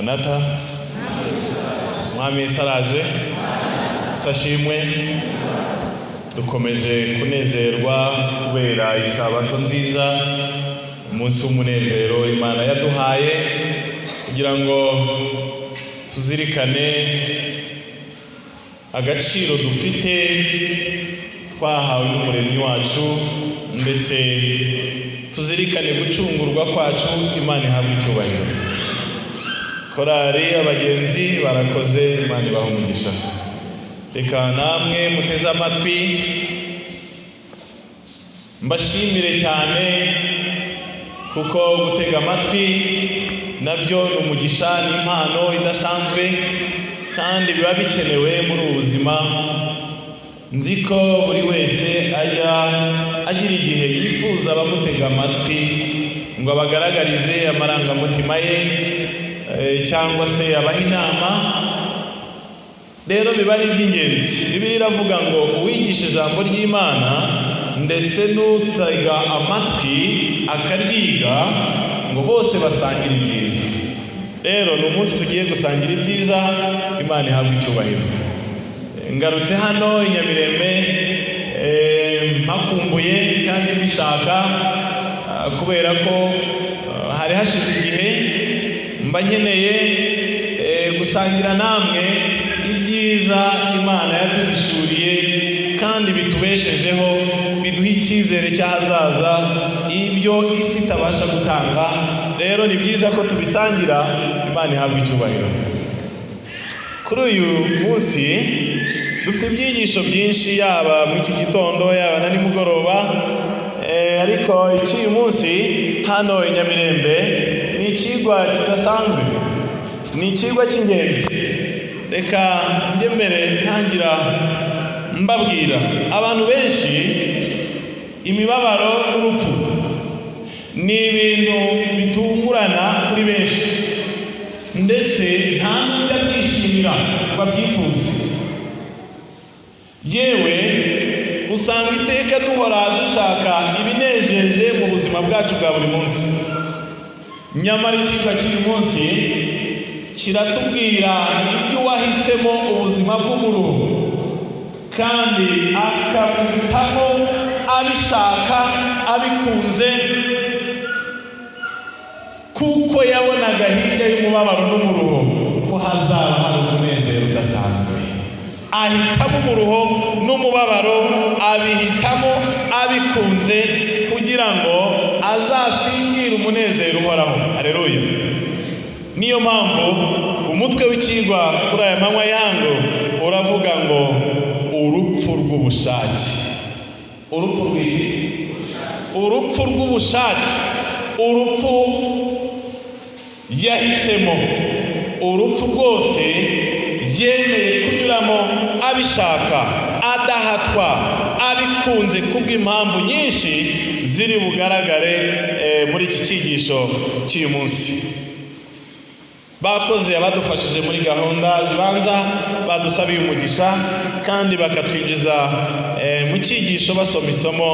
Maranata, Mwami Yesu araje. Sashimwe. Dukomeje kunezerwa kubera isabato nziza, umunsi w'umunezero Imana yaduhaye kugira ngo tuzirikane agaciro dufite twahawe n'Umuremyi wacu, ndetse tuzirikane gucungurwa kwacu. Imana ihabwa icyubahiro. Korari abagenzi barakoze, Imana ibaha umugisha. Reka namwe muteze amatwi mbashimire cyane, kuko gutega amatwi nabyo ni umugisha, ni impano idasanzwe kandi biba bikenewe muri ubu buzima. Nzi ko buri wese ajya agira igihe yifuza abamutega amatwi ngo abagaragarize amarangamutima ye, cyangwa se abahe inama. Rero biba ari iby'ingenzi. Bibiliya iravuga ngo uwigisha ijambo ry'Imana ndetse n'utega amatwi akaryiga, ngo bose basangira ibyiza. Rero ni umunsi tugiye gusangira ibyiza. Imana ihabwa icyubahiro. Ngarutse hano i Nyamirembe mpakumbuye kandi mbishaka, kubera ko hari hashize igihe mba nkeneye gusangira namwe ibyiza Imana yaduhishuriye kandi bitubeshejeho, biduha icyizere cy'ahazaza, ibyo isi itabasha gutanga. Rero ni byiza ko tubisangira. Imana ihabwa icyubahiro. Kuri uyu munsi dufite ibyigisho byinshi, yaba mu iki gitondo, yaba na nimugoroba, ariko icy'uyu munsi hano i Nyamirembe ni ikigwa kidasanzwe, ni ikigwa cy'ingenzi. Reka njye mbere ntangira mbabwira: abantu benshi, imibabaro n'urupfu ni ibintu bitungurana kuri benshi, ndetse nta n'ujya abyishimira ngo abyifuze. Yewe, usanga iteka duhora dushaka ibinejeje mu buzima bwacu bwa buri munsi. Nyamara icyigwa cy'uyu munsi kiratubwira ibyo wahisemo ubuzima bw'umuruho, kandi akabuhitamo abishaka, abikunze, kuko yabonaga hirya y'umubabaro n'umuruho ko hazaba hari umunezero udasanzwe. Ahitamo umuruho n'umubabaro, abihitamo abikunze kugira ngo azasingire umunezero uhoraho. Hareruya! Niyo mpamvu umutwe w'ikigwa kuri aya manywa y'ihangu uravuga ngo urupfu rw'ubushake. Urupfu rw'iki? Urupfu rw'ubushake, urupfu yahisemo, urupfu rwose yemeye kunyuramo abishaka, adahatwa, abikunze, kubw'impamvu nyinshi ziri bugaragare muri iki cyigisho cy'uyu munsi. Bakoze abadufashije muri gahunda zibanza, badusabiye umugisha kandi bakatwinjiza mu cyigisho basoma isomo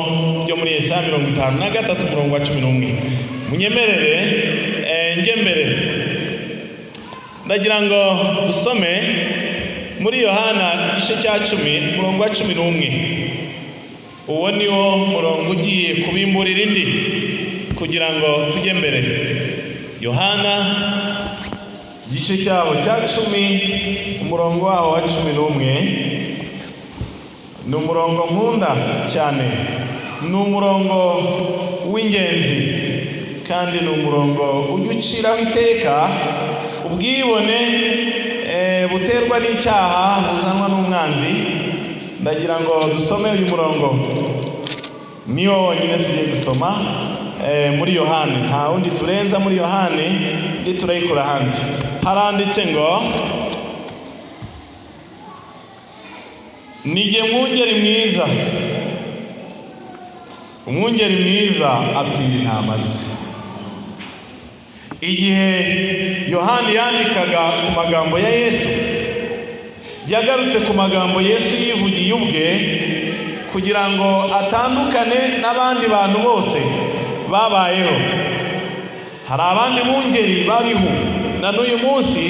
ryo muri Yesaya 53, umurongo wa 11. Munyemerere njye mbere, ndagira ngo dusome muri Yohana igice cya 10, umurongo wa 11. Uwo ni wo murongo ugiye kubimburira indi kugira ngo tujye mbere. Yohana igice cyaho cya 10, umurongo waho wa 11, ni umurongo nkunda cyane, ni umurongo w'ingenzi kandi ni umurongo ujya uciraho iteka ubwibone buterwa n'icyaha buzanwa n'umwanzi. Ndagira ngo dusome uyu murongo, niwo wonyine tugiye gusoma muri Yohani, nta wundi turenza muri Yohani, ndi turayikura ahandi. Haranditse ngo: "Nijye mwungeri mwiza, umwungeri mwiza apfira intama ze." Igihe Yohani yandikaga ku magambo ya Yesu, yagarutse ku magambo Yesu yivugiye ubwe kugira ngo atandukane n'abandi bantu bose babayeho. Hari abandi bungeri bariho na n'ubu, Na n'uyu munsi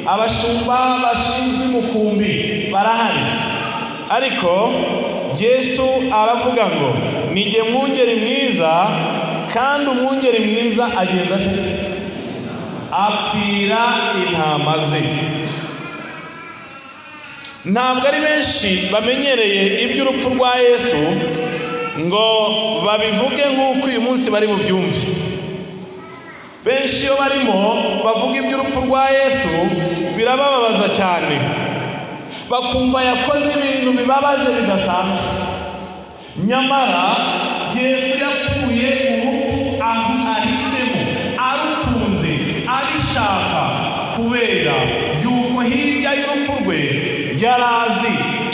abashumba bashinzwe umukumbi barahari, ariko Yesu aravuga ngo: "Nijye mwungeri mwiza, kandi umwungeri mwiza agenza ate? Apfira intama ze." Ntabwo ari benshi bamenyereye iby'urupfu rwa Yesu ngo babivuge nk'uko uyu munsi bari bubyumve. Benshi iyo barimo bavuga iby'urupfu rwa Yesu birabababaza cyane, bakumva yakoze ibintu bibabaje bidasanzwe. Nyamara Yesu yapfuye urupfu aho ahisemo, arukunze, abishaka, kubera yuko hirya y'urupfu rwe yari azi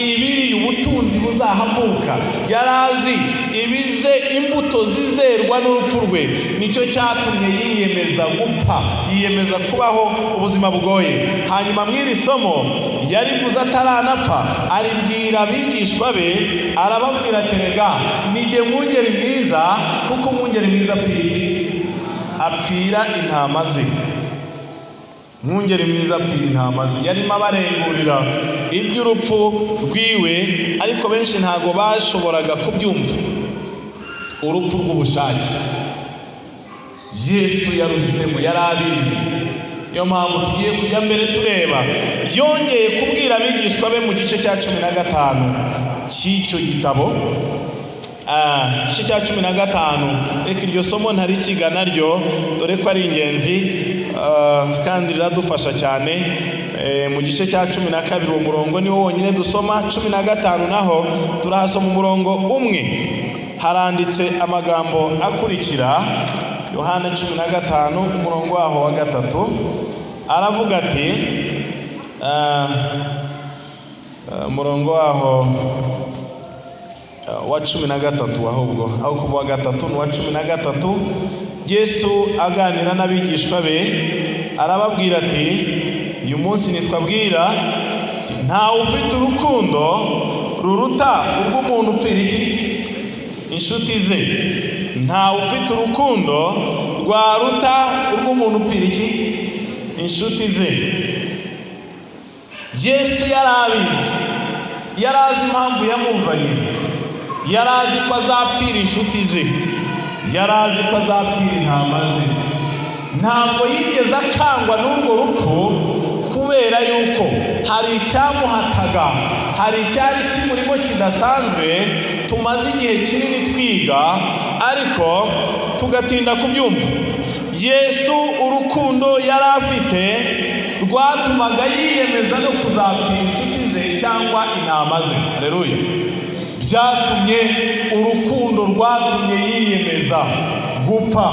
ibiri ubutunzi buzahavuka, yari azi ibize imbuto zizerwa n'urupfu rwe. Nicyo cyatumye yiyemeza gupfa, yiyemeza kubaho ubuzima bugoye. Hanyuma mu iri somo yarivuze ataranapfa, aribwira abigishwa be, arababwira ati: "Rega nijye mwungeri mwiza, kuko umwungeri mwiza apfira iki? Apfira intama ze. Mwungeri mwiza apfira intama ze." Yarimo abarengurira iby'urupfu rwiwe, ariko benshi ntabwo bashoboraga kubyumva. Urupfu rw'ubushake Yesu yaruhisemo, yari abizi. Niyo mpamvu tugiye kujya mbere tureba. Yongeye kubwira abigishwa be mu gice cya 15 cy'icyo gitabo. Igice cya 15, reka iryo somo ntarisiga naryo, dore ko ari ingenzi kandi riradufasha cyane. Mu gice cya 12, uwo murongo niwo wonyine dusoma. 15 naho turahasoma umurongo umwe. Haranditse amagambo akurikira: Yohana 15, umurongo waho wa 3, aravuga ati, umurongo waho wa 13, ahubwo aho kuba wa 3 ni uwa 13. Yesu aganira n'abigishwa be arababwira ati: "Uyu munsi nitwabwira ntawe ufite urukundo ruruta urw'umuntu upfira iki? Inshuti ze. Ntawe ufite urukundo rwaruta urw'umuntu upfira iki? Inshuti ze." Yesu yari abizi, yari azi impamvu yamuzanye, yari azi ko azapfira inshuti ze, yari azi ko azapfira intama ze. Ntabwo yigeze akangwa n'urwo rupfu, kubera yuko hari icyamuhataga, hari icyari kimurimo kidasanzwe tumaze igihe kinini twiga ariko tugatinda kubyumva. Yesu urukundo yari afite rwatumaga yiyemeza no kuzapfira inshuti ze cyangwa intama ze. Hareruya! Byatumye urukundo rwatumye yiyemeza gupfa,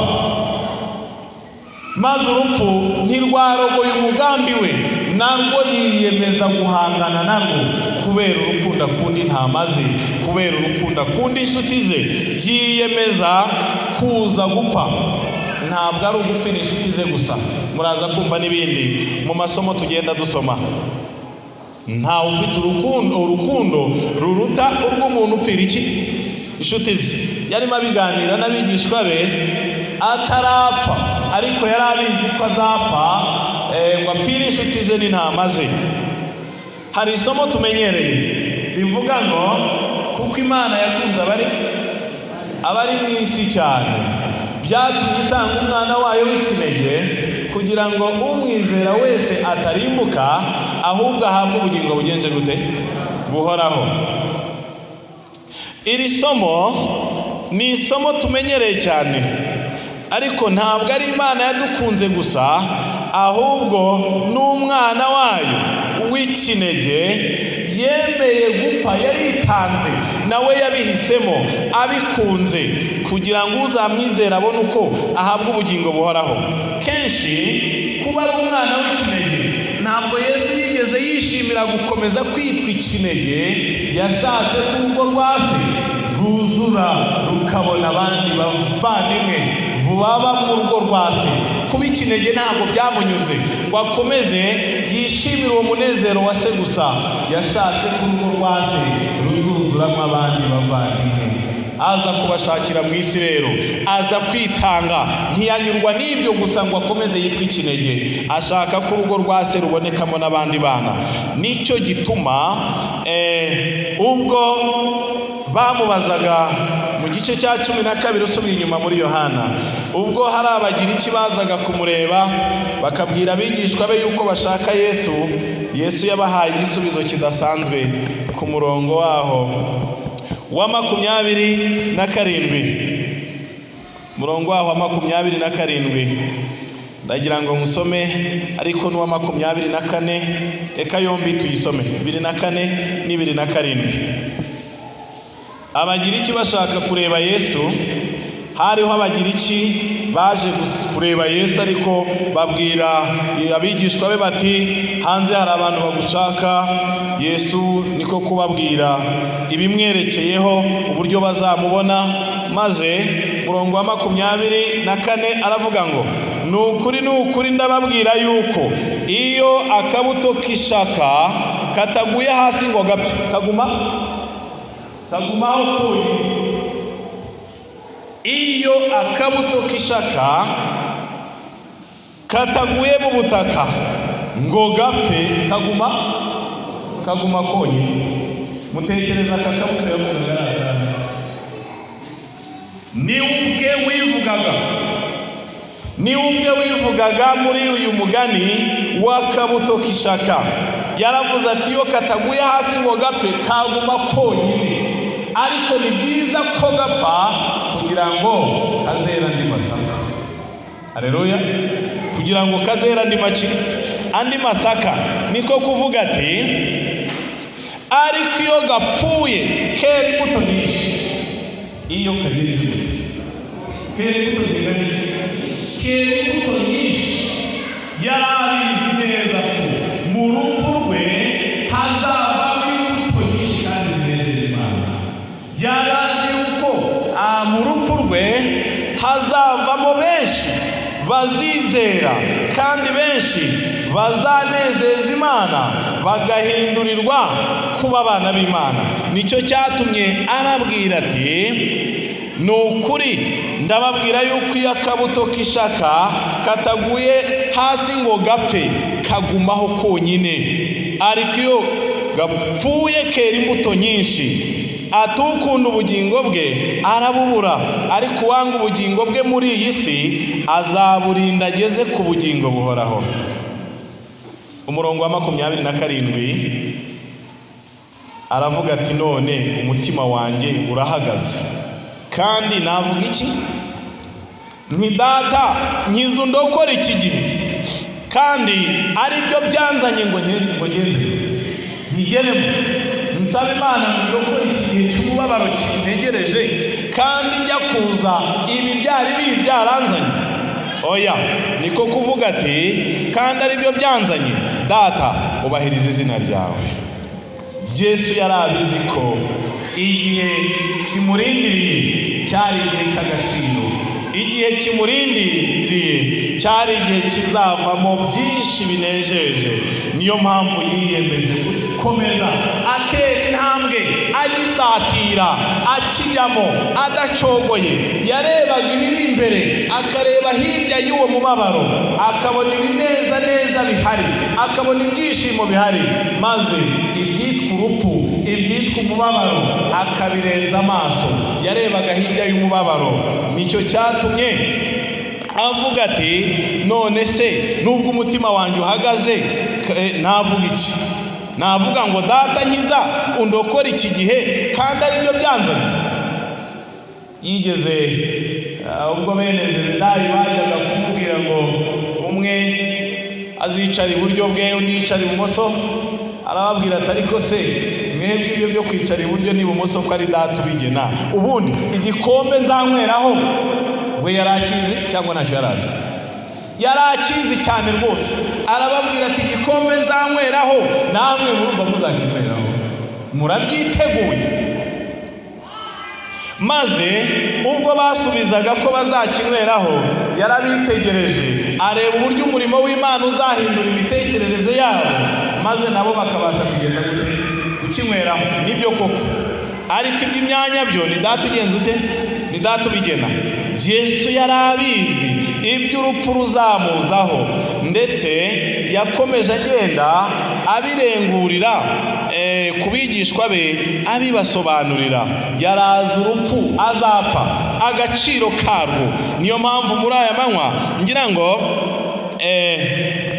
maze urupfu ntirwarogoye umugambi we, narwo yiyemeza guhangana narwo kubera urukundo akunda intama ze, kubera urukundo akunda inshuti ze, yiyemeza kuza gupfa. Ntabwo ari ugupfira inshuti ze gusa, muraza kumva n'ibindi mu masomo tugenda dusoma. Ntawe ufite urukundo ruruta urw'umuntu upfira iki? Inshuti ze. Yarimo abiganira n'abigishwa be atarapfa, ariko yari abizi ko azapfa ngo apfire inshuti ze n'intama ze. Hari isomo tumenyereye rivuga ngo: "Kuko Imana yakunze abari mu isi cyane, byatumye itanga umwana wayo w'ikinege, kugira ngo umwizera wese atarimbuka, ahubwo ahabwe ubugingo bugenje gute? Buhoraho." Iri somo ni isomo tumenyereye cyane, ariko ntabwo ari Imana yadukunze gusa, ahubwo n'umwana wayo w'ikinege yemeye gupfa, yaritanze, nawe yabihisemo abikunze, kugira ngo uzamwizera abone uko ahabwa ubugingo buhoraho. Kenshi kuba ari umwana w'ikinege, ntabwo Yesu yigeze yishimira gukomeza kwitwa ikinege. Yashatse ko urugo rwa se rwuzura, rukabona abandi bavandimwe baba mu rugo rwa se. Kuba ikinege ntabwo byamunyuze ngo akomeze yishimire uwo munezero wa se gusa. Yashatse ko urugo rwa se ruzuzuramo abandi bavandimwe. Aza kubashakira mu isi rero, aza kwitanga, ntiyanyurwa n'ibyo gusa ngo akomeze yitwe ikinege, ashaka ko urugo rwa se rubonekamo n'abandi bana. Nicyo gituma ubwo bamubazaga mu gice cya 12 usubiye inyuma muri Yohana, ubwo hari Abagiriki bazaga kumureba bakabwira abigishwa be yuko bashaka Yesu, Yesu yabahaye igisubizo kidasanzwe ku murongo waho wa 27. Umurongo waho wa 27 ndagira ngo musome, ariko n'uwa 24, reka yombi tuyisome, 24 n'ibiri na 7. Abagiriki bashaka kureba Yesu, hariho Abagiriki baje kureba Yesu, ariko babwira abigishwa be bati: "Hanze hari abantu bagushaka." Yesu niko kubabwira ibimwerekeyeho, uburyo bazamubona, maze murongo wa 24 aravuga ngo: "Ni ukuri, ni ukuri, ndababwira yuko iyo akabuto k'ishaka kataguye hasi ngo gapfe, kagumaho konyine. Iyo akabuto k'ishaka kataguye mu butaka ngo gapfe, kaguma konyine." Mutekereza aka kabuto yavugaga ari akahe? Ni ubwe wivugaga, ni ubwe wivugaga muri uyu mugani w'akabuto k'ishaka. Yaravuze ati: "Iyo kataguye hasi ngo gapfe, kaguma konyine, ariko ni byiza ko gapfa kugira ngo kazera andi masaka." Hareruya! Kugira ngo kazera andi maki? Andi masaka. Niko kuvuga ati: "Ariko iyo gapfuye kera imbuto nyinshi." Iyo kagiye kera imbuto zingana iki? Kera imbuto nyinshi. Yari abizi neza ko mu rupfu rwe hazavamo imbuto nyinshi kandi zinejeje Imana. Yari azi yuko mu rupfu rwe hazavamo benshi bazizera, kandi benshi bazanezeza Imana, bagahindurirwa kuba abana b'Imana. Nicyo cyatumye ababwira ati: "Ni ukuri ndababwira yuko iyo akabuto k'ishaka kataguye hasi ngo gapfe, kagumaho konyine, ariko iyo gapfuye kera imbuto nyinshi. Atukunda ubugingo bwe arabubura, ariko uwanga ubugingo bwe muri iyi si azaburinda ageze ku bugingo buhoraho." Umurongo wa 27 aravuga ati: "None umutima wanjye urahagaze, kandi navuga iki? Nti: 'Data, nkiza undokore iki gihe,' kandi ari byo byanzanye ngo ngenze nkigeremo. Nsaba Imana ngo indokore iki gihe cy'umubabaro kintegereje, kandi njya kuza ibi byari byaranzanye? Oya." Niko kuvuga ati: "Kandi ari byo byanzanye. Data, ubahiriza izina ryawe." Yesu yari abizi ko igihe kimurindiriye cyari igihe cy'agaciro, igihe kimurindiriye cyari igihe kizavamo byinshi binejeje. Niyo mpamvu yiyemeje gukomeza atera intambwe, agisatira, akijyamo adacogoye. Yarebaga ibiri imbere, akareba hirya y'uwo mubabaro, akabona ibineza neza bihari, akabona ibyishimo bihari, maze ibyitwa urupfu, ibyitwa umubabaro akabirenza amaso. Yarebaga hirya y'umubabaro. Nicyo cyatumye avuga ati: "None se nubwo umutima wanjye uhagaze, navuga iki? Navuga ngo: 'Data, nkiza undokore iki gihe,' kandi ari byo byanzanye?" Yigeze ubwo bene Zebedayi bajyaga kumubwira ngo umwe azicara iburyo bwe, undi yicara ibumoso, arababwira ati: "Ariko se mwebwe, ibyo byo kwicara iburyo n'ibumoso ko ari Data ubigena, ubundi igikombe nzanyweraho?" We yari akizi cyangwa ntacyo yari azi? Yari akizi cyane rwose. Arababwira ati: "Igikombe nzanyweraho, namwe murumva muzakinyweraho? Murabyiteguye?" Maze ubwo basubizaga ko bazakinyweraho, yarabitegereje, areba uburyo umurimo w'Imana uzahindura imitekerereze yabo, maze nabo bakabasha kugenda gute? Kukinyweraho. Nibyo koko. Ariko iby'imyanya byo ni Data ugenza ute? Ni Data ubigena. Yesu yari abizi iby'urupfu ruzamuzaho, ndetse yakomeje agenda abirengurira ku bigishwa be, abibasobanurira. Yarazi urupfu azapfa, agaciro karwo. Niyo mpamvu muri aya manywa ngira ngo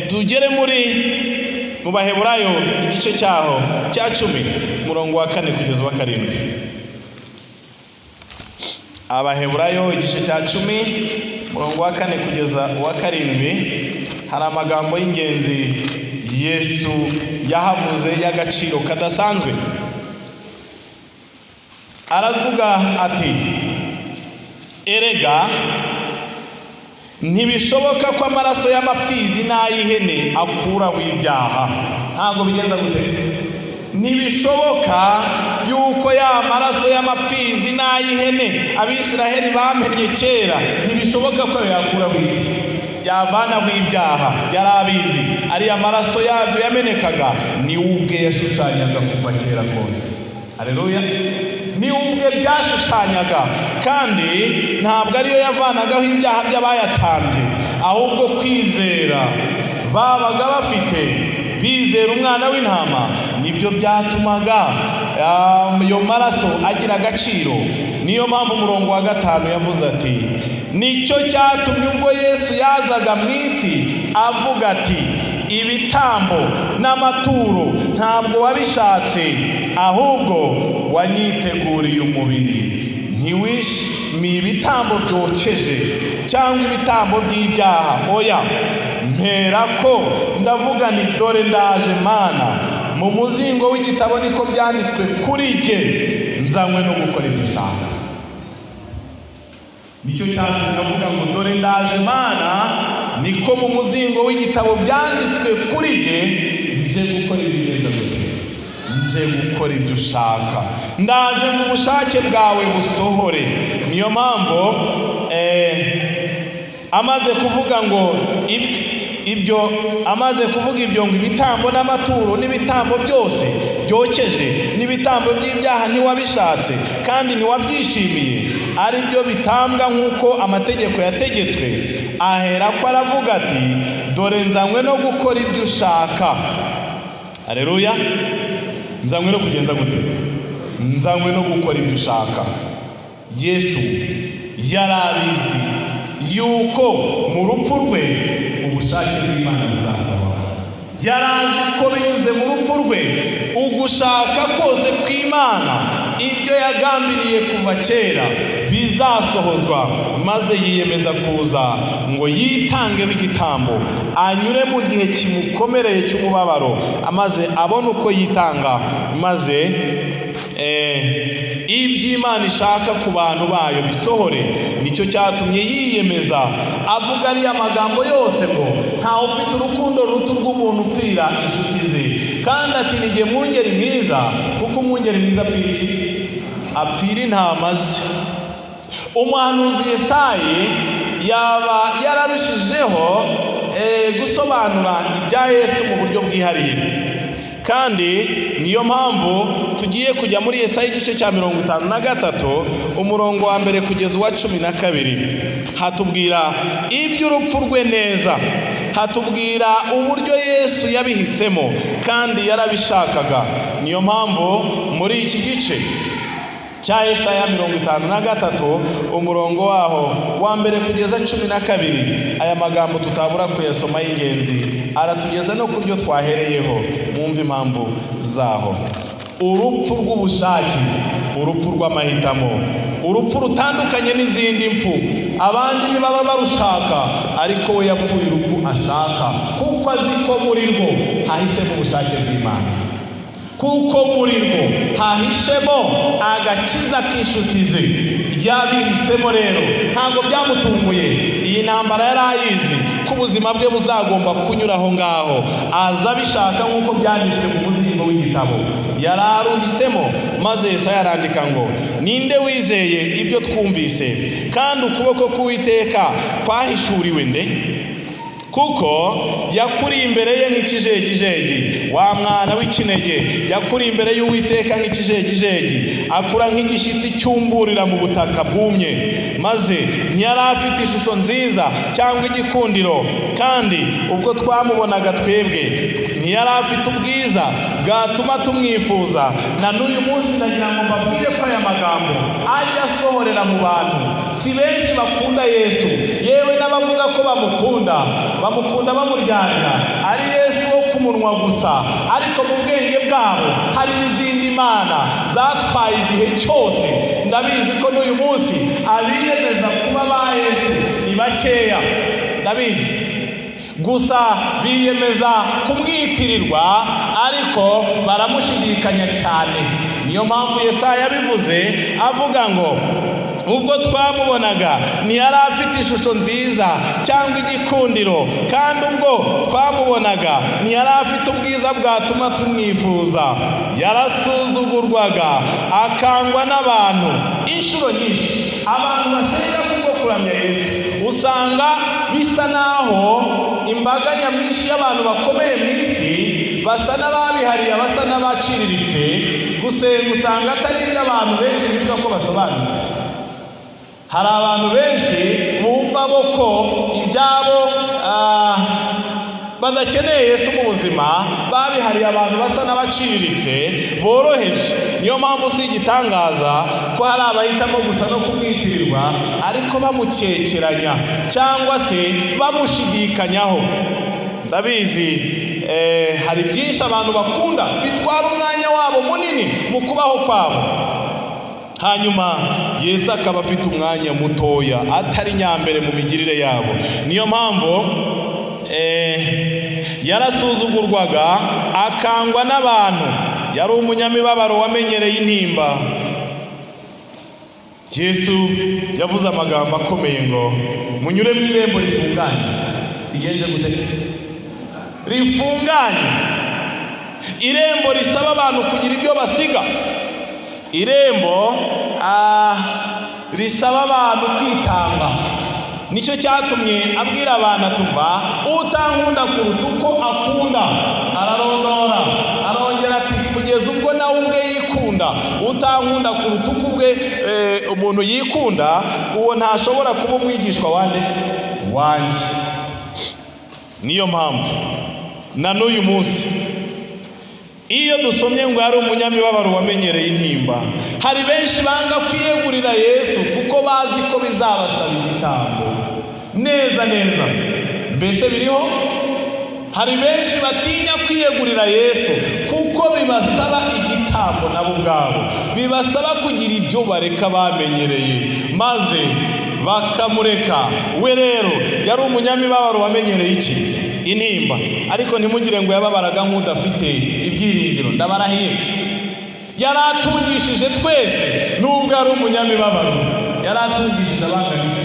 tugere mu Baheburayo, igice cyaho cya 10, umurongo wa 4 kugeza uwa 7. Abaheburayo igice cya 10, umurongo wa 4 kugeza uwa 7, hari amagambo y'ingenzi Yesu yahavuze y'agaciro kadasanzwe. Aravuga ati: "Erega ntibishoboka ko amaraso y'amapfizi n'ay'ihene akuraho ibyaha." Ntabwo bigenza gute? Ntibishoboka yuko ya maraso y'amapfizi n'ay'ihene Abisiraheli bamennye kera, ntibishoboka ko yakuraho iki? Yavanaho ibyaha. Yari abizi, ariya maraso yabyo yamenekaga ni we ubwe yashushanyaga kuva kera kose. Hareruya! Ni ubwe byashushanyaga, kandi ntabwo ariyo yavanagaho ibyaha by'abayatambye, ahubwo kwizera babaga bafite, bizera umwana w'intama, nibyo byatumaga ayo maraso agira agaciro. Niyo mpamvu umurongo wa 5 yavuze ati: "Nicyo cyatumye ubwo Yesu yazaga mu isi avuga ati: 'Ibitambo n'amaturo ntabwo wabishatse, ahubwo wanyiteguriye umubiri. Ntiwishimiye ibitambo byokeje cyangwa ibitambo by'ibyaha.' Oya, mpera ko ndavuga nti: 'Dore ndaje, Mana, mu muzingo w'igitabo niko byanditswe kuri jye, nzanywe no gukora ibyo ushaka.'" Nicyo cyatumye avuga ngo: "Dore ndaje, Mana, niko mu muzingo w'igitabo byanditswe kuri jye, nje gukora ibigenza gute? Nje gukora ibyo ushaka. Ndaje ngo ubushake bwawe busohore." Niyo mpamvu amaze kuvuga ngo ibyo, amaze kuvuga ibyo ngo: "Ibitambo n'amaturo n'ibitambo byose byokeje n'ibitambo by'ibyaha ntiwabishatse kandi ntiwabyishimiye, ari byo bitambwa nk'uko amategeko yategetswe," ahera ko aravuga ati: "Dore nzanywe no gukora ibyo ushaka." Hareruya! Nzanywe no kugenza gute? Nzanywe no gukora ibyo ushaka. Yesu yari abizi yuko mu rupfu rwe ubushake bw'Imana buzasohora. Yari azi ko binyuze mu rupfu rwe ugushaka kose kw'Imana, ibyo yagambiriye kuva kera, bizasohozwa, maze yiyemeza kuza ngo yitangeho igitambo, anyure mu gihe kimukomereye cy'umubabaro, maze abone uko yitanga, maze iby'Imana ishaka ku bantu bayo bisohore. Nicyo cyatumye yiyemeza, avuga ariya magambo yose ngo: "Ntawe ufite urukundo ruruta urw'umuntu upfira inshuti ze." Kandi ati: "Ni jye mwungeri mwiza," kuko umwungeri mwiza apfira iki? Apfira intama ze. Umuhanuzi Yesayi yaba yararushijeho gusobanura ibya Yesu mu buryo bwihariye, kandi niyo mpamvu tugiye kujya muri Yesaya igice cya 53, umurongo wa 1 kugeza uwa 12. Hatubwira iby'urupfu rwe neza, hatubwira uburyo Yesu yabihisemo kandi yarabishakaga. Niyo mpamvu muri iki gice cya Yesaya 53, umurongo waho wa 1 kugeza 12, aya magambo tutabura kuyasoma y'ingenzi, aratugeza no ku byo twahereyeho. Mwumve impamvu zaho: urupfu rw'ubushake, urupfu rw'amahitamo, urupfu rutandukanye n'izindi mfu. Abandi ntibaba barushaka, ariko we yapfuye urupfu ashaka, kuko azi ko muri rwo hahishemo ubushake bw'Imana, kuko muri rwo hahishemo agakiza k'inshuti ze. Yabihisemo rero, ntabwo byamutunguye. Iyi ntambara yari ayizi ko ubuzima bwe buzagomba kunyura aho ngaho, aza abishaka nk'uko byanditswe mu muzingo w'igitabo. Yari aruhisemo. Maze Yesaya arandika ngo: "Ninde wizeye ibyo twumvise? Kandi ukuboko k'Uwiteka kwahishuriwe nde?" Kuko yakuriye imbere ye nk'ikijegijegi, wa mwana w'ikinege yakuriye imbere y'Uwiteka nk'ikijegijegi, akura nk'igishyitsi cyumburira mu butaka bwumye. Maze ntiyari afite ishusho nziza cyangwa igikundiro, kandi ubwo twamubonaga twebwe ntiyari afite ubwiza bwatuma tumwifuza. Na n'uyu munsi ndagira ngo mbabwire ko aya magambo ajya asohorera mu bantu. Si benshi bakunda Yesu, yewe n'abavuga ko bamukunda, bamukunda bamuryarya, ari Yesu wo ku munwa gusa, ariko mu bwenge bwabo harimo izindi mana zatwaye igihe cyose. Ndabizi ko n'uyu munsi abiyemeza kuba ba Yesu ni bakeya, ndabizi. Gusa biyemeza kumwitirirwa, ariko baramushidikanya cyane. Niyo mpamvu Yesaya yabivuze avuga ngo: "Ubwo twamubonaga ntiyari afite ishusho nziza cyangwa igikundiro, kandi ubwo twamubonaga ntiyari afite ubwiza bwatuma tumwifuza. Yarasuzugurwaga, akangwa n'abantu." Inshuro nyinshi abantu basenga kubwo kuramya Yesu, usanga bisa naho imbaga nyamwinshi y'abantu bakomeye mu isi basa n'ababihariye, basa n'abaciriritse. Gusenga usanga atari iby'abantu benshi bitwa ko basobanutse. Hari abantu benshi bumva bo ko ibyabo badakeneye Yesu mu buzima, babihariye abantu basa n'abaciriritse, boroheje. Niyo mpamvu si igitangaza ko hari abahitamo gusa no kumwitirirwa, ariko bamukekeranya cyangwa se bamushidikanyaho. Ndabizi, hari byinshi abantu bakunda bitwara umwanya wabo munini mu kubaho kwabo, hanyuma Yesu akaba afite umwanya mutoya, atari nyambere mu migirire yabo. Niyo mpamvu yarasuzugurwaga, akangwa n'abantu, yari umunyamibabaro wamenyereye intimba. Yesu yavuze amagambo akomeye ngo: "Munyure mu irembo rifunganye." Rigenje gute? Rifunganye. Irembo risaba abantu kugira ibyo basiga, irembo risaba abantu kwitanga. Nicyo cyatumye abwira abantu atumva: "Utankunda kuruta uko akunda," ararondora, arongera ati: "Kugeza ubwo nawe ubwe yikunda." Utankunda kuruta uko ubwe umuntu yikunda, uwo ntashobora kuba umwigishwa wande? Wanjye. Niyo mpamvu na n'uyu munsi iyo dusomye ngo yari umunyamibabaro wamenyereye intimba, hari benshi banga kwiyegurira Yesu kuko bazi ko bizabasaba igitambo. Neza neza mbese biriho. Hari benshi batinya kwiyegurira Yesu kuko bibasaba igitambo, nabo ubwabo bibasaba kugira ibyo bareka bamenyereye, maze bakamureka. We rero yari umunyamibabaro wamenyereye iki? Intimba. Ariko ntimugire ngo yababaraga nk'udafite ibyiringiro. Ndabarahiye, yari atungishije twese. Nubwo ari umunyamibabaro, yari atungishije abangana iki?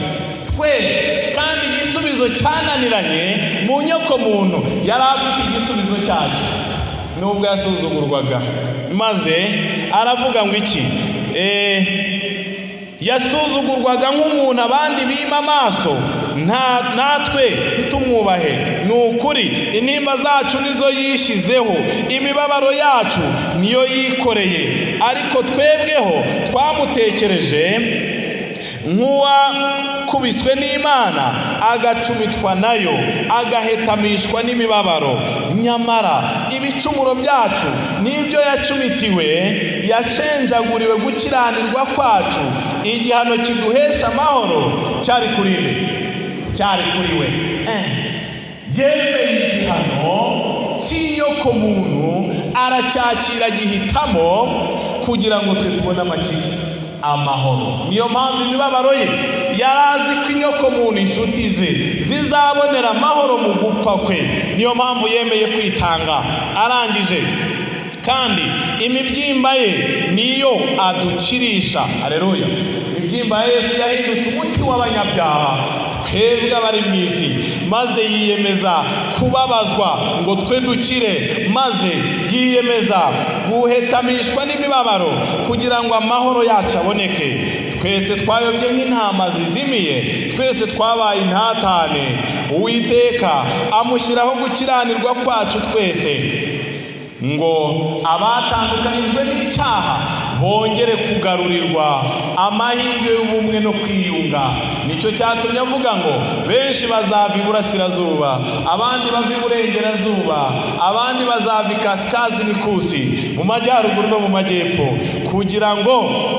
Twese. Kandi igisubizo cyananiranye mu nyokomuntu, yari afite igisubizo cyacyo, nubwo yasuzugurwaga. Maze aravuga ngo iki? Yasuzugurwaga nk'umuntu abandi bima amaso, natwe ntitumwubahe. Ni ukuri, intimba zacu nizo yishyizeho, imibabaro yacu niyo yikoreye, ariko twebweho twamutekereje nk'uwakubiswe n'Imana, agacumitwa nayo, agahetamishwa n'imibabaro. Nyamara ibicumuro byacu n'ibyo yacumitiwe, yashenjaguriwe gukiranirwa kwacu. Igihano kiduhesha amahoro cyari kuri nde? Cyari kuri we. Yemeye igihano cy'inyokomuntu, aracyakira, gihitamo kugira ngo twe tubone amaki? Amahoro. Niyo mpamvu imibabaro ye, yari azi ko inyokomuntu, inshuti ze, zizabonera amahoro mu gupfa kwe. Niyo mpamvu yemeye kwitanga. Arangije: "Kandi imibyimba ye niyo adukirisha." Aleluya! Imibyimba ye niyo idukirisha. Imibyimba ya Yesu yahindutse umuti w'abanyabyaha, twebwe abari mu isi, maze yiyemeza kubabazwa ngo twe dukire, maze yiyemeza guhetamishwa n'imibabaro kugira ngo amahoro yacu aboneke. Twese twayobye nk'intama zizimiye, twese twabaye intatane. Uwiteka amushyiraho gukiranirwa kwacu twese, ngo abatandukanijwe n'icyaha bongere kugarurirwa amahirwe y'ubumwe no kwiyunga. Nicyo cyatumye avuga ngo benshi bazava iburasirazuba, abandi bava iburengerazuba, abandi bazava ikasikazi n'ikusi, mu majyaruguru no mu majyepfo, kugira ngo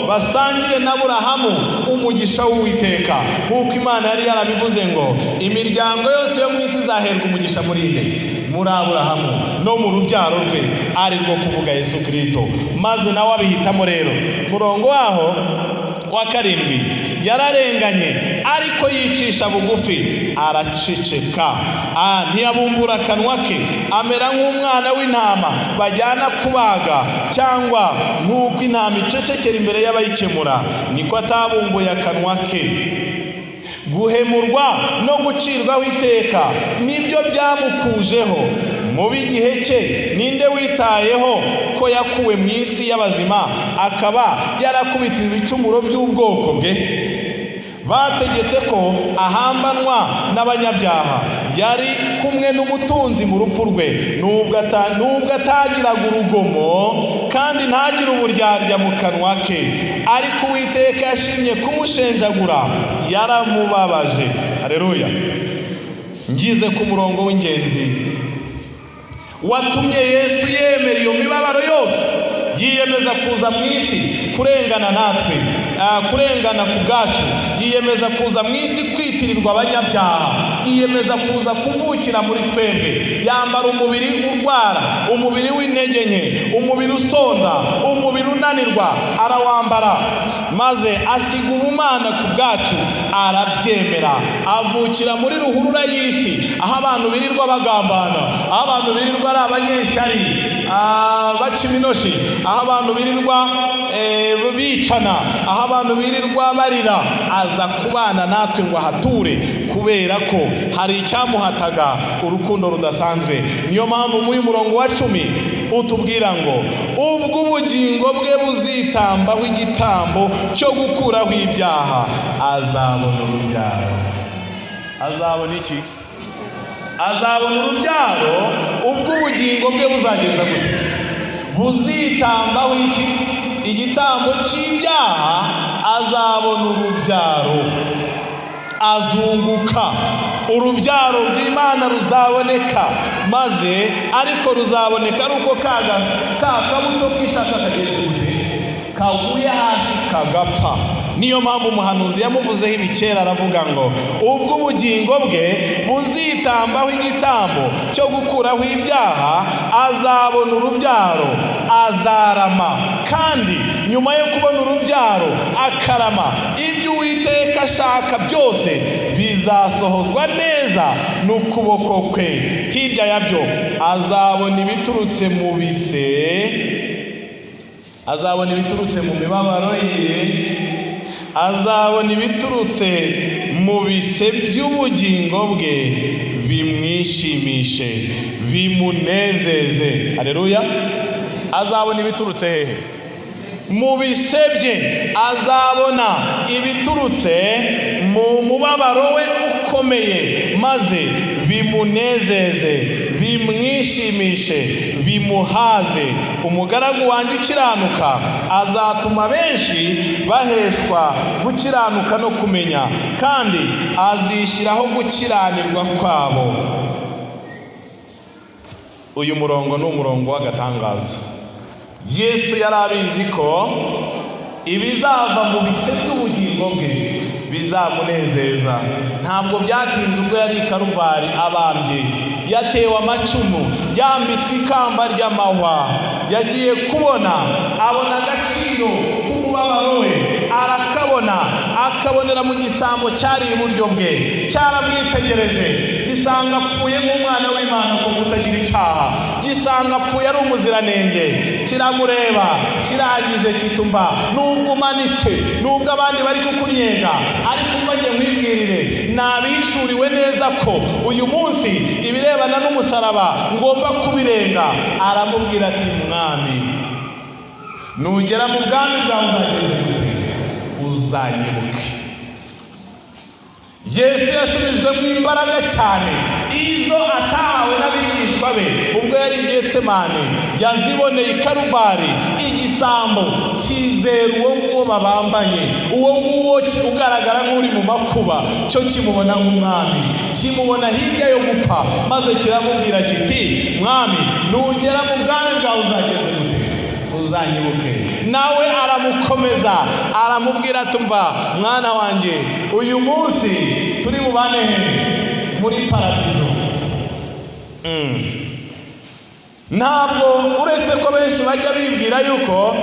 basangire na Burahamu umugisha w'Uwiteka, nk'uko Imana yari yarabivuze ngo imiryango yose yo mu isi izaherwa umugisha muri nde? Muri Aburahamu no mu rubyaro rwe, ari rwo kuvuga Yesu Kirisito. Maze nawe abihitamo. Rero murongo waho wa 7: yararenganye ariko yicisha bugufi, araceceka, ntiyabumbura akanwa ke, amera nk'umwana w'intama bajyana kubaga, cyangwa nk'uko intama icecekera imbere y'abayikemura, niko atabumbuye akanwa ke. Guhemurwa no gucirwaho iteka nibyo byamukujeho. Mu b'igihe cye ninde witayeho ko yakuwe mu isi y'abazima, akaba yarakubitiwe ibicumuro by'ubwoko bwe? Bategetse ko ahambanwa n'abanyabyaha. Yari kumwe n'umutunzi mu rupfu rwe, nubwo atagiraga urugomo kandi ntagire uburyarya mu kanwa ke. Ariko Uwiteka yashimye kumushenjagura, yaramubabaje. Hareruya! Ngize ku murongo w'ingenzi watumye Yesu yemera iyo mibabaro yose, yiyemeza kuza mu isi kurengana natwe, kurengana ku bwacu, yiyemeza kuza mu isi kwitirirwa abanyabyaha, yiyemeza kuza kuvukira muri twebwe, yambara umubiri urwara, umubiri w'intege nke, umubiri usonza, umubiri unanirwa, arawambara, maze asiga ubumana ku bwacu, arabyemera, avukira muri ruhurura y'isi, aho abantu birirwa bagambana, aho abantu birirwa ari abanyeshyari, baca iminoshi, aho abantu birirwa bicana, aho abantu birirwa barira, aza kubana natwe ngo ahature, kubera ko hari icyamuhataga: urukundo rudasanzwe. Niyo mpamvu muri uyu murongo wa 10 utubwira ngo ubwo ubugingo bwe buzitambaho igitambo cyo gukuraho ibyaha, azabona urubyaro. Azabona iki? Azabona urubyaro. Ubwo ubugingo bwe buzagenza gute? Buzitambaho iki? Igitambo cy'ibyaha. Azabona urubyaro, azunguka urubyaro rw'Imana, ruzaboneka maze, ariko ruzaboneka ari uko ka kabuto k'ishaka kagenze gute? Kaguye hasi kagapfa. Niyo mpamvu umuhanuzi yamuvuzeho ibikera, aravuga ngo ubwo ubugingo bwe buzitambaho igitambo cyo gukuraho ibyaha, azabona urubyaro, azarama. Kandi nyuma yo kubona urubyaro akarama, ibyo Uwiteka ashaka byose bizasohozwa neza n'ukuboko kwe. Hirya yabyo azabona ibiturutse mu bise, azabona ibiturutse mu mibabaro ye, azabona ibiturutse mu bise by'ubugingo bwe, bimwishimishe, bimunezeze. Hareruya! Azabona ibiturutse hehe? Mu bise bye. Azabona ibiturutse mu mubabaro we ukomeye, maze bimunezeze, bimwishimishe, bimuhaze. Umugaragu wanjye ukiranuka azatuma benshi baheshwa gukiranuka no kumenya, kandi azishyiraho gukiranirwa kwabo. Uyu murongo ni umurongo w'agatangaza. Yesu yari abizi ko ibizava mu bise by'ubugingo bwe bizamunezeza. Ntabwo byatinze, ubwo yari i Karuvari abambye, yatewe amacumu, yambitswe ikamba ry'amahwa, yagiye kubona abona agaciro k'umubabaro we, arakabona, akabonera mu gisambo cyari iburyo bwe, cyaramwitegereje. Gisanga apfuye nk'umwana w'Imana ku kutagira icyaha, gisanga apfuye ari umuziranenge. Kiramureba, kirangije kitumva: "Nubwo umanitse, nubwo abandi bari kukunyenga, ariko umva njye nkwibwirire, nabihishuriwe neza ko uyu munsi ibirebana n'umusaraba ngomba kubirenga." Aramubwira ati: "Mwami, nugera mu bwami bwawe uzagende gute? Uzanyibuke." Yesu yashubijwemo imbaraga cyane, izo atahawe n'abigishwa be ubwo yari i Getsemani yaziboneye i Karuvari. Igisambo cyizera uwo nguwo babambanye, uwo nguwo ugaragara nk'uri mu makuba, cyo kimubona nk'umwami, kimubona hirya yo gupfa, maze kiramubwira kiti: "Mwami, nugera mu bwami bwawe uzagenze gute? Uzanyibuke." Nawe aramukomeza, aramubwira ati: "Mva mwana wanjye, uyu munsi turi bubane he? Muri paradizo." Ntabwo uretse ko benshi bajya bibwira yuko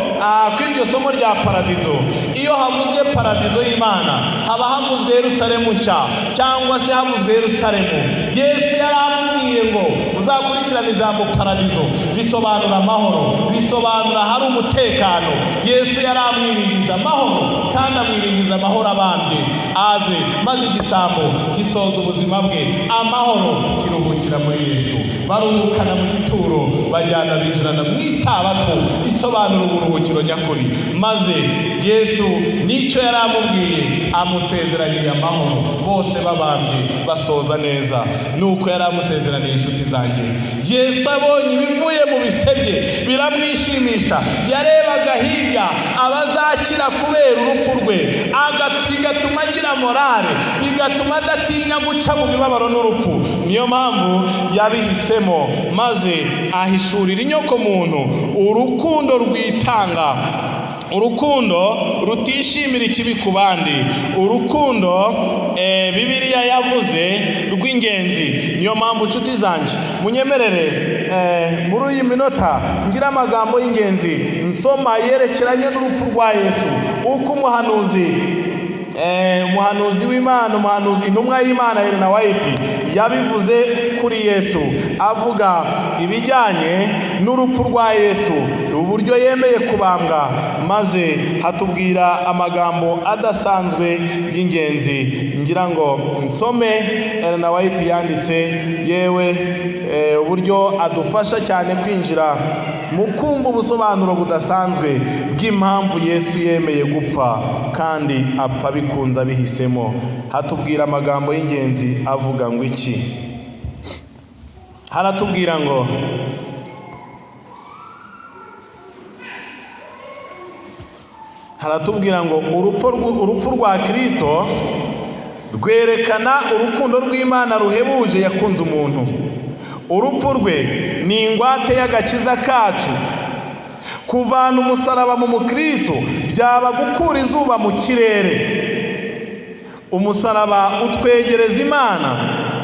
ko iryo somo rya paradizo, iyo havuzwe paradizo y'Imana, haba havuzwe Yerusalemu nshya cyangwa se havuzwe Yerusalemu. Yesu yaramubwiye ngo uzakurikirane, ijambo paradizo risobanura amahoro, risobanura hari umutekano. Yesu yaramwiringije amahoro kandi amwiringiza amahoro abambye aze, maze igisambo gisoza ubuzima bwe amahoro, kiruhukira muri Yesu. Baruhukana mu gituro, bajyana binjirana mu isabato isobanura uburuhukiro nyakuri. Maze Yesu n'icyo yari amubwiye, amusezeraniye amahoro, bose babambye basoza neza nuko yari amusezeraniye. Inshuti zanjye, Yesu abonye ibivuye mu bisebye biramwishimisha. Yarebaga hirya abazakira kubera urupfu rwe, bigatuma agira morale, bigatuma adatinya guca mu mibabaro n'urupfu. Niyo mpamvu yabihisemo, maze ahishurira inyoko muntu urukundo rwitanga, urukundo rutishimira ikibi ku bandi, urukundo Bibiliya yavuze rw'ingenzi. Niyo mpamvu, nshuti zanjye, munyemerere muri iyi minota ngira amagambo y'ingenzi nsoma yerekeranye n'urupfu rwa Yesu, uko umuhanuzi w'Imana, umuhanuzi, intumwa y'Imana Elena White yabivuze kuri Yesu, avuga ibijyanye n'urupfu rwa Yesu, uburyo yemeye kubambwa, maze hatubwira amagambo adasanzwe y'ingenzi. Ngira ngo nsome Elena White yanditse, yewe uburyo adufasha cyane kwinjira mu kumva ubusobanuro budasanzwe bw'impamvu Yesu yemeye gupfa, kandi apfa bikunze, abihisemo. Hatubwira amagambo y'ingenzi avuga ngo iki? Haratubwira ngo urupfu rwa Kirisito rwerekana urukundo rw'Imana ruhebuje yakunze umuntu. Urupfu rwe ni ingwate y'agakiza kacu. Kuvana umusaraba mu mukristo byaba gukura izuba mu kirere. Umusaraba utwegereza Imana,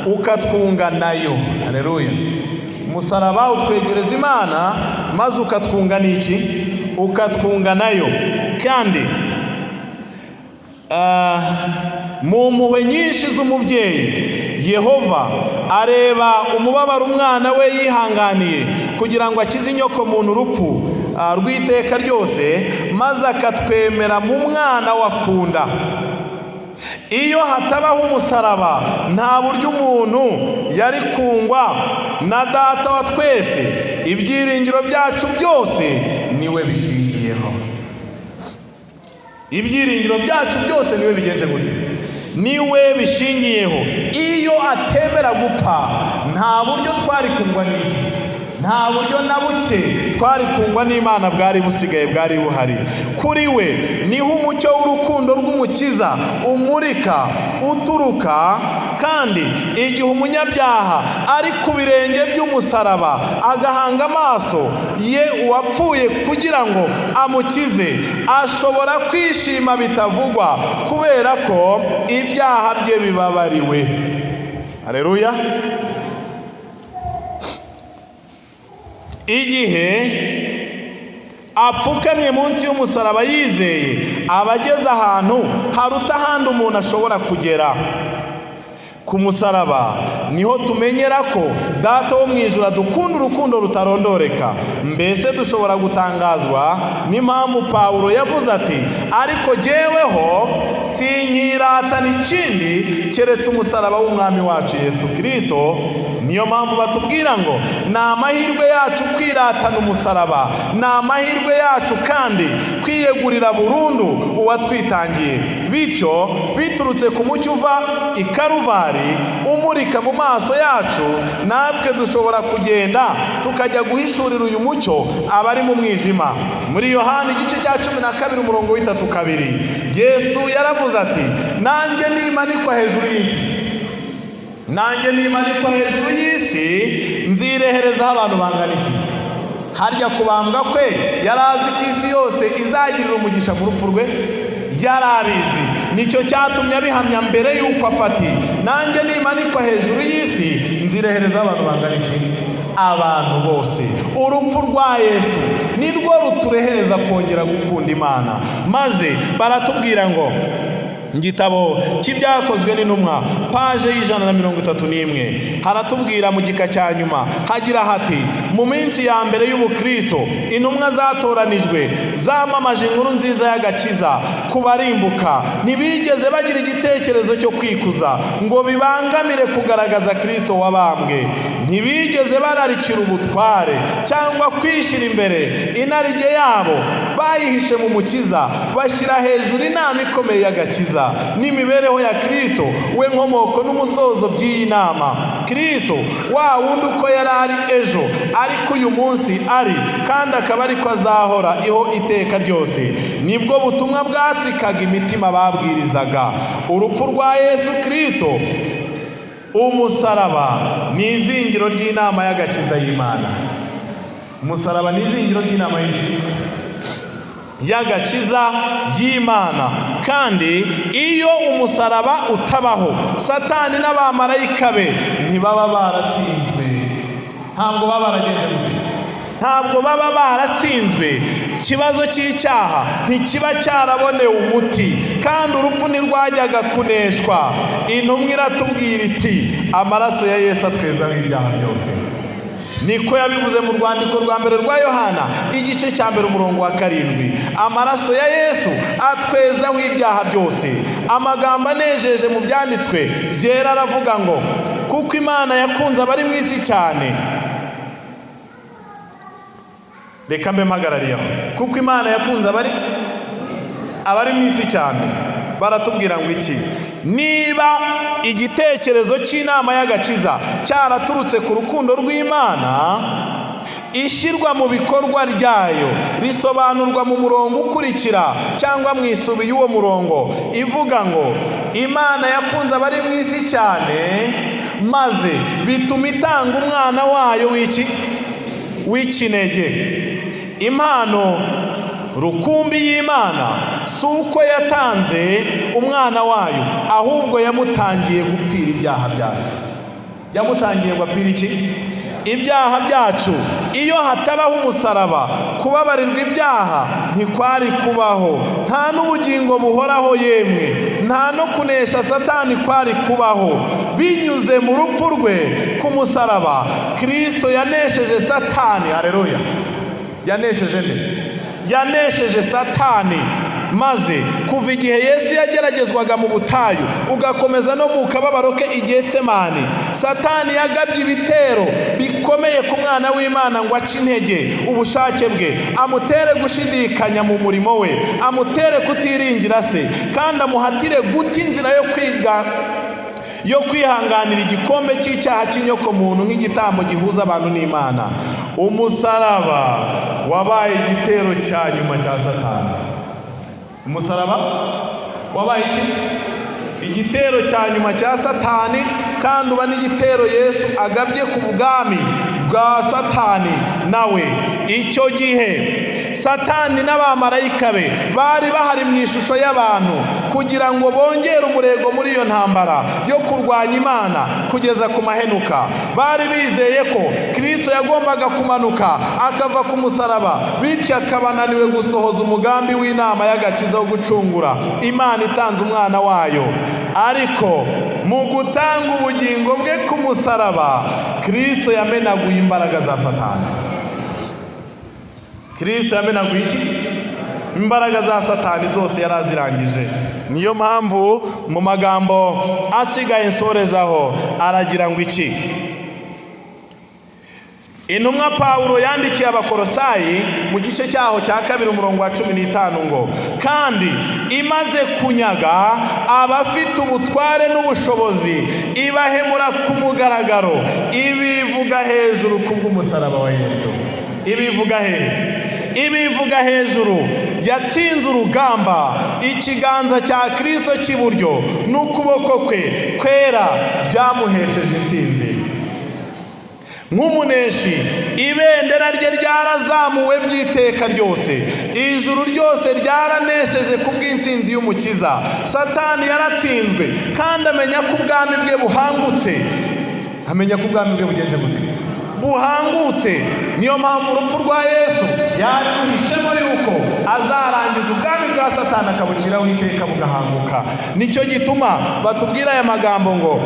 ukatwunga nayo. Haleluya! Umusaraba utwegereza Imana maze ukatwunga n'iki? Ukatwunga nayo. Kandi mu mpuhwe nyinshi z'umubyeyi, Yehova areba umubabaro umwana we yihanganiye kugira ngo akize inyoko muntu urupfu rw'iteka ryose, maze akatwemera mu mwana wakunda. Iyo hatabaho umusaraba, nta buryo umuntu yari kungwa na Data wa twese. Ibyiringiro byacu byose niwe bishingiyeho. Ibyiringiro byacu byose niwe bigenje gute? Niwe bishingiyeho. Iyo atemera gupfa, nta buryo twari kungwa n'iki? Nta buryo na buke twari kungwa n'Imana bwari busigaye, bwari buhari. Kuri we niho umucyo w'urukundo rw'Umukiza umurika uturuka. Kandi igihe umunyabyaha ari ku birenge by'umusaraba, agahanga amaso ye uwapfuye kugira ngo amukize, ashobora kwishima bitavugwa kubera ko ibyaha bye bibabariwe. Haleluya! Igihe apfukamye munsi y'umusaraba yizeye, aba ageze ahantu haruta ahandi umuntu ashobora kugera. Ku musaraba niho tumenyera ko Data wo mu ijuru adukunda urukundo rutarondoreka. Mbese dushobora gutangazwa n'impamvu Pawulo yavuze ati: "Ariko jyeweho sinkiratana ikindi keretse umusaraba w'Umwami wacu Yesu Kirisito"? Niyo mpamvu batubwira ngo ni amahirwe yacu kwiratana umusaraba, ni amahirwe yacu kandi kwiyegurira burundu uwatwitangiye. Bityo biturutse ku mucyo uva i Karuvari umurika mu maso yacu, natwe dushobora kugenda tukajya guhishurira uyu mucyo abari mu mwijima. Muri Yohani igice cya 12 umurongo w'itatu kabiri, Yesu yaravuze ati: "Nanjye nimanikwa hejuru y'iki, nanjye nimanikwa hejuru y'isi, nzireherezaho abantu bangana iki?" Harya kubambwa kwe yari azi ko isi yose izagirira umugisha mu rupfu rwe? Yari abizi. Nicyo cyatumye abihamya mbere y'uko apfa ati: "Nanjye nimanikwa hejuru y'isi, nzireherezaho abantu bangana iki?" Abantu bose. Urupfu rwa Yesu nirwo ruturehereza kongera gukunda Imana. Maze baratubwira ngo mu gitabo cy'Ibyakozwe n'Intumwa, paje y'131, haratubwira mu gika cya nyuma, hagira hati: "Mu minsi ya mbere y'ubukristo, intumwa zatoranijwe zamamaje inkuru nziza y'agakiza ku barimbuka. Ntibigeze bagira igitekerezo cyo kwikuza ngo bibangamire kugaragaza Kristo wabambwe. Ntibigeze bararikira ubutware cyangwa kwishyira imbere. Inarijye yabo bayihishe mu Mukiza, bashyira hejuru inama ikomeye y'agakiza n'imibereho ya Kristo, we nkomoko n'umusozo by'iyi nama. Kristo wa wundi, uko yari ari ejo, ariko uyu munsi ari, kandi akaba ariko azahora iho iteka ryose." Nibwo butumwa bwatsikaga imitima babwirizaga. Urupfu rwa Yesu Kristo, umusaraba, ni izingiro ry'inama y'agakiza y'Imana. Umusaraba ni izingiro ry'inama y'iki? Y'agakiza y'Imana. Kandi iyo umusaraba utabaho, Satani n'abamarayika be ntibaba baratsinzwe. Ntabwo baba baragenje gute? Ntabwo baba baratsinzwe. Ikibazo cy'icyaha ntikiba cyarabonewe umuti, kandi urupfu ntirwajyaga kuneshwa. Intumwa iratubwira iti: "Amaraso ya Yesu atwezaho ibyaha byose." Niko yabivuze mu rwandiko rwa mbere rwa Yohana, igice cya 1, umurongo wa 7: "Amaraso ya Yesu atwezaho ibyaha byose." Amagambo anejeje mu Byanditswe Byera aravuga ngo: "Kuko Imana yakunze abari mu isi cyane." Reka mbe mpagarariyeho. Kuko Imana yakunze abari mu isi cyane. Baratubwira ngo iki? Niba igitekerezo cy'inama y'agakiza cyaraturutse ku rukundo rw'Imana, ishyirwa mu bikorwa ryayo risobanurwa mu murongo ukurikira cyangwa mu isubi y'uwo murongo ivuga ngo: "Imana yakunze abari mu isi cyane, maze bituma itanga umwana wayo w'iki? W'ikinege." Impano rukumbi y'Imana si uko yatanze umwana wayo, ahubwo yamutangiye gupfira ibyaha byacu. Yamutangiye ngo apfire iki? Ibyaha byacu. Iyo hatabaho umusaraba, kubabarirwa ibyaha ntikwari kubaho, nta n'ubugingo buhoraho, yemwe nta no kunesha Satani kwari kubaho. Binyuze mu rupfu rwe ku musaraba, Kirisito yanesheje Satani. Hareruya! Yanesheje nde? Yanesheje Satani. Maze kuva igihe Yesu yageragezwaga mu butayu, ugakomeza no mu kababaro ke i Getsemani, Satani yagabye ibitero bikomeye ku mwana w'Imana ngo ace intege ubushake bwe, amutere gushidikanya mu murimo we, amutere kutiringira se, kandi amuhatire guta inzira yo kwiga yo kwihanganira igikombe cy'icyaha cy'inyokomuntu nk'igitambo gihuza abantu n'Imana. Umusaraba wabaye igitero cya nyuma cya Satani. Umusaraba wabaye iki? Igitero cya nyuma cya Satani, kandi uba n'igitero Yesu agabye ku bwami bwa Satani nawe. Icyo gihe Satani n'abamarayika be bari bahari mu ishusho y'abantu kugira ngo bongere umurego muri iyo ntambara yo kurwanya Imana kugeza ku mahenuka. Bari bizeye ko Kirisito yagombaga kumanuka akava ku musaraba, bityo akaba ananiwe gusohoza umugambi w'inama y'agakiza wo gucungura Imana itanze umwana wayo. Ariko Mu gutanga ubugingo bwe ku musaraba, Kirisito yamenaguye imbaraga za Satani. Kirisito yamenaguye iki? Imbaraga za Satani zose yari azirangije. Niyo mpamvu mu magambo asigaye nsorezaho aragira ngo iki? Intumwa Pawulo yandikiye Abakorosayi mu gice cyaho cya 2, umurongo wa 15 ngo: "Kandi imaze kunyaga abafite ubutware n'ubushobozi, ibahemura ku mugaragaro, ibivuga hejuru kubw'umusaraba wa Yesu." Ibivuga hehe? Ibivuga hejuru. Yatsinze urugamba. Ikiganza cya Kirisito cy'iburyo n'ukuboko kwe kwera byamuhesheje intsinzi. Nk'umuneshi, ibendera rye ryarazamuwe by'iteka ryose. Ijuru ryose ryaranesheje ku bw'intsinzi y'Umukiza. Satani yaratsinzwe kandi amenya ko ubwami bwe buhangutse. Amenya ko ubwami bwe bugenje gute? Buhangutse. Niyo mpamvu urupfu rwa Yesu yari ruhishemo yuko azarangiza ubwami bwa Satani, akabuciraho iteka, bugahanguka. Nicyo gituma batubwira aya magambo ngo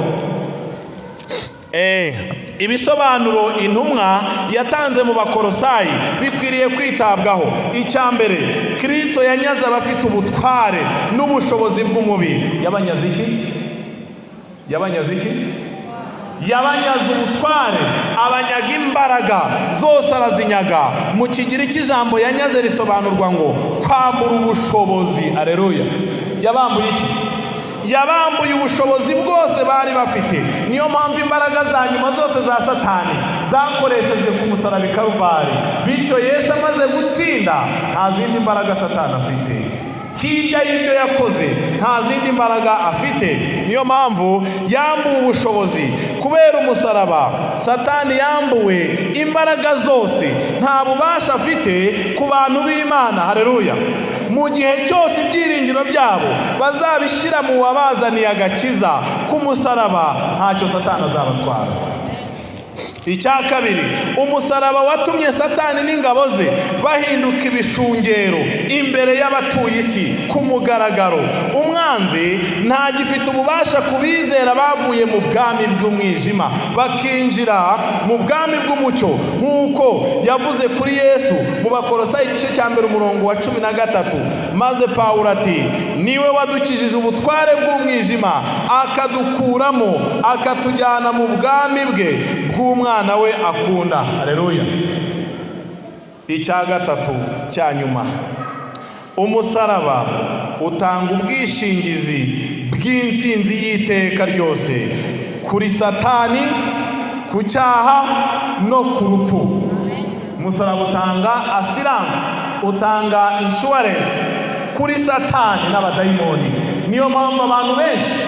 ibisobanuro intumwa yatanze mu Bakorosayi bikwiriye kwitabwaho. Icya mbere, Kirisito yanyaze abafite ubutware n'ubushobozi bw'umubi. Yabanyaze iki? Yabanyaze iki? Yabanyaze ubutware, abanyaga imbaraga zose, arazinyaga. Mu Kigiriki ijambo yanyaze risobanurwa ngo kwambura ubushobozi. Areruya! Yabambuye iki? Yabambuye ubushobozi bwose bari bafite. Niyo mpamvu imbaraga za nyuma zose za Satani zakoreshejwe ku musaraba i Karuvari. Bityo Yesu amaze gutsinda, nta zindi mbaraga Satani afite. Hirya y'ibyo yakoze, nta zindi mbaraga afite. Niyo mpamvu yambuwe ubushobozi kubera umusaraba. Satani yambuwe imbaraga zose, nta bubasha afite ku bantu b'Imana. Hareruya! Mu gihe cyose ibyiringiro byabo bazabishyira mu wabazaniye agakiza ku musaraba, ntacyo Satani azabatwara. Icya kabiri, umusaraba watumye Satani n'ingabo ze bahinduka ibishungero imbere y'abatuye isi ku mugaragaro. Umwanzi ntagifite ububasha ku bizera bavuye mu bwami bw'umwijima bakinjira mu bwami bw'umucyo, nk'uko yavuze kuri Yesu mu Bakorosayi igice cya 1, umurongo wa 13. Maze Pawulo ati: "Niwe wadukijije ubutware bw'umwijima, akadukuramo, akatujyana mu bwami bwe bw'umwana we akunda." Hareruya! Icya gatatu cya nyuma, umusaraba utanga ubwishingizi bw'intsinzi y'iteka ryose kuri Satani, ku cyaha no ku rupfu. Umusaraba utanga assurance, utanga insurance kuri Satani n'abadayimoni. Niyo mpamvu abantu benshi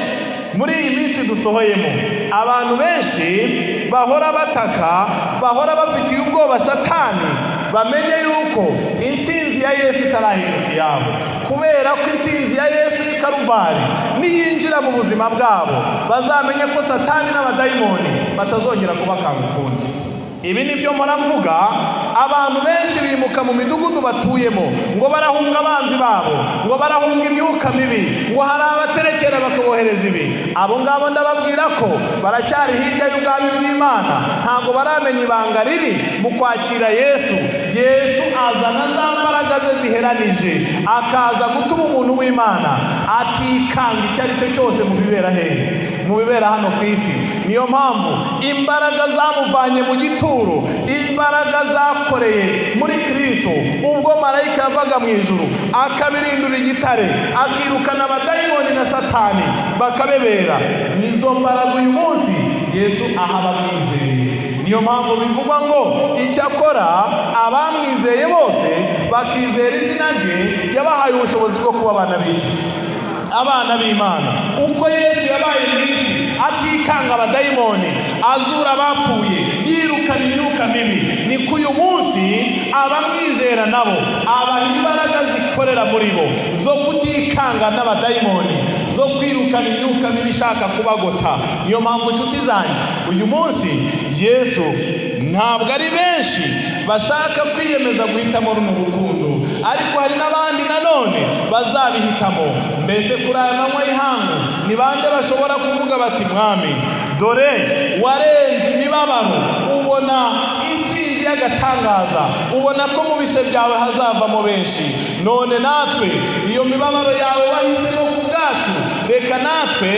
muri iyi minsi dusohoyemo, abantu benshi bahora bataka, bahora bafitiye ubwoba Satani, bamenye yuko intsinzi ya Yesu itarahinduka iyabo, kubera ko intsinzi ya Yesu y'i Karuvari niyinjira mu buzima bwabo, bazamenye ko Satani n'abadayimoni batazongera kubakanga ukundi. Ibi ni byo mpora mvuga. Abantu benshi bimuka mu midugudu batuyemo ngo barahunga abanzi babo, ngo barahunga imyuka mibi, ngo hari abaterekera bakabohereza ibi. Abo ngabo ndababwira ko baracyari hirya y'ubwami bw'Imana, ntabwo baramenya ibanga riri mu kwakira Yesu. Yesu azana za mbaraga ze ziheranije, akaza gutuma umuntu w'Imana atikanga icyo ari cyo cyose mu bibera hehe? Mu bibera hano ku isi. Niyo mpamvu imbaraga zamuvanye mu gituro, imbaraga zakoreye muri Kirisito ubwo marayika yavaga mu ijuru akabirindura igitare, akirukana abadayimoni na Satani bakabebera, nizo mbaraga uyu munsi Yesu aha abamwizeye. Niyo mpamvu bivugwa ngo: "Icyakora abamwizeye bose, bakizera izina rye, yabahaye ubushobozi bwo kuba abana b'iki? Abana b'Imana." Uko Yesu yabaye mu isi atikanga abadayimoni, azura abapfuye, yirukana imyuka mibi, niko uyu munsi abamwizera nabo abaha imbaraga zikorera muri bo zo kutikanga n'abadayimoni, zo kwirukana imyuka mibi ishaka kubagota. Niyo mpamvu, inshuti zanjye, uyu munsi Yesu, ntabwo ari benshi bashaka kwiyemeza guhitamo runo rukundo. Ariko hari n'abandi nanone bazabihitamo. Mbese kuri aya manywa y'ihangu ni bande bashobora kuvuga bati: "Mwami, dore warenze imibabaro, ubona intsinzi y'agatangaza, ubona ko mu bise byawe hazavamo benshi. None natwe iyo mibabaro yawe wahisemo ku bwacu, reka natwe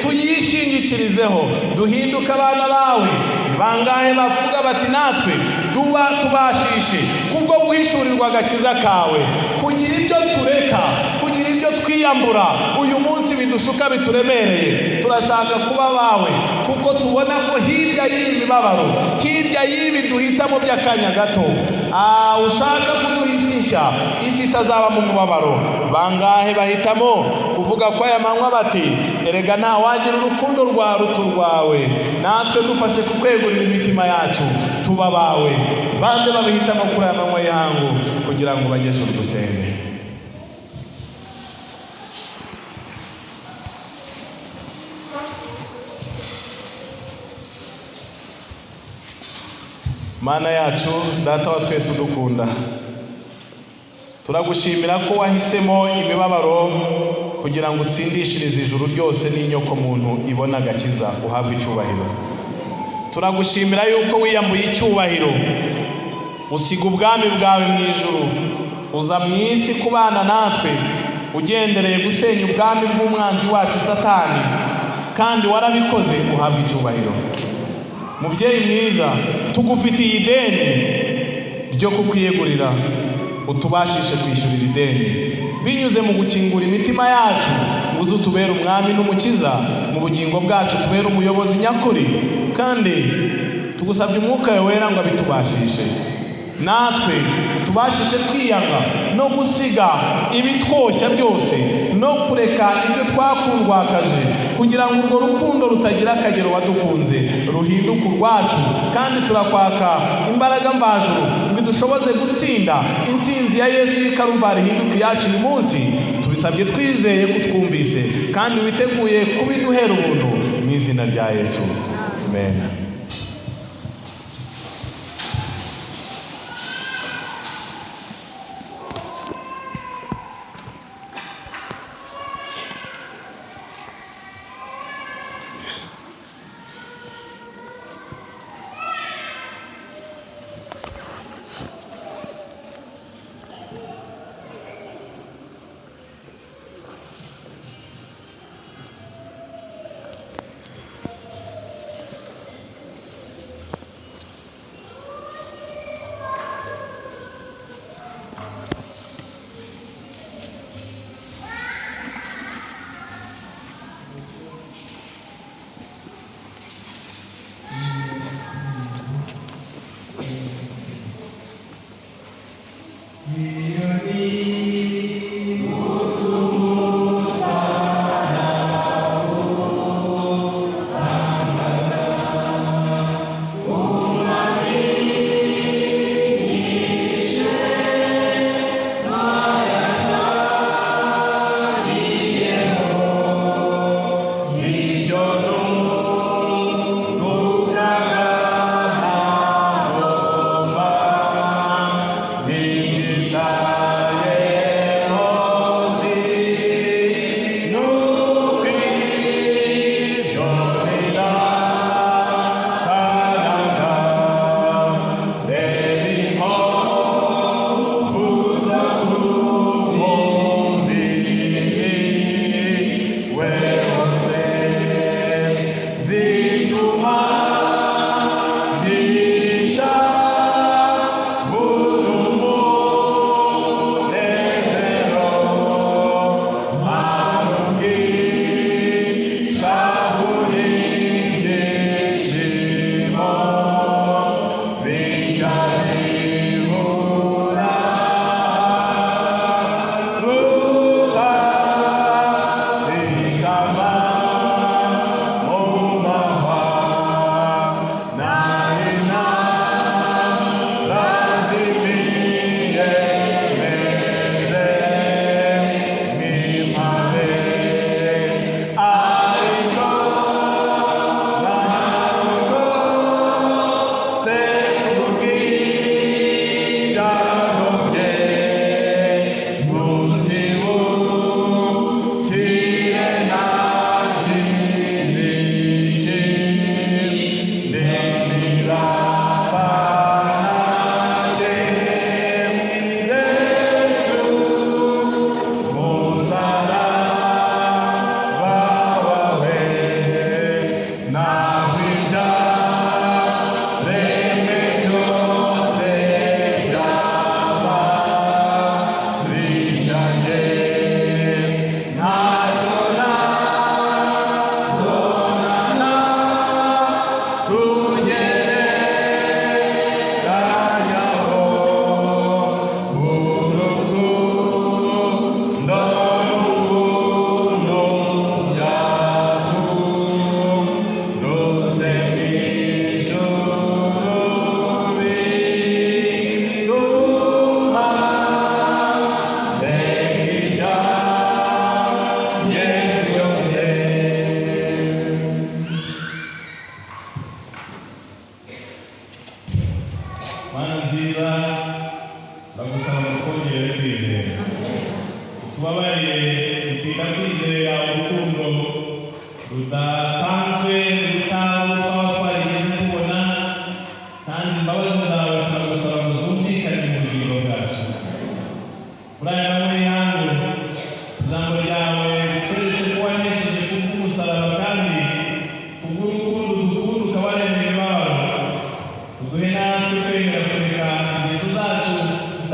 tuyishingikirizeho, duhinduke abana bawe"? Ni bangahe bavuga bati: "Natwe tuba tubashishe kubwo guhishurirwa agakiza kawe, kugira ibyo tureka, kugira ibyo twiyambura uyu munsi bidushuka, bituremereye? Turashaka kuba bawe, kuko tubona ko hirya y'iyi mibabaro, hirya y'ibi duhitamo by'akanya gato, ushaka kuduha isi nshya, isi itazabamo umubabaro"? Bangahe bahitamo kuvuga ko aya manywa bati: "Erega nta wagira urukundo rwa rutu rwawe, natwe dufashe kukwegurira imitima yacu, tuba bawe"? Bande babihitamo kuri aya manywa y'ihangu kugira ngo bajye ijuru? Dusenge. Mana yacu, Data wa twese udukunda, turagushimira ko wahisemo imibabaro kugira ngo utsindishirize ijuru ryose n'inyoko muntu ibona agakiza. Uhabwe icyubahiro. Turagushimira yuko wiyambuye icyubahiro, usiga ubwami bwawe mu ijuru, uza mu isi kubana natwe, ugendereye gusenya ubwami bw'umwanzi wacu Satani, kandi warabikoze. Uhabwa icyubahiro. Mubyeyi mwiza, tugufitiye ideni ryo kukwiyegurira. Utubashishe kwishyurira ideni binyuze mu gukingura imitima yacu, ngo uze utubere umwami n'umukiza mu bugingo bwacu, tubere umuyobozi nyakuri. Kandi tugusabye Umwuka wawe Wera ngo abitubashishe natwe, utubashishe kwiyanga no gusiga ibitwoshya byose no kureka ibyo twakundwakaje, kugira ngo urwo rukundo rutagira akagero wadukunze ruhinduke urwacu. Kandi turakwaka imbaraga mvajuru ngo idushoboze gutsinda, intsinzi ya Yesu y'i ihinduke iyacu uyu munsi. Tubisabye twizeye ko utwumvise kandi witeguye kubiduhera ubuntu, mu izina rya Yesu, amen.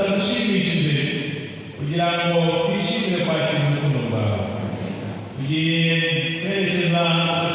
utadushimishije, kugira ngo twishimire kwakira urukundo rwawe. Tugiye kwerekeza mu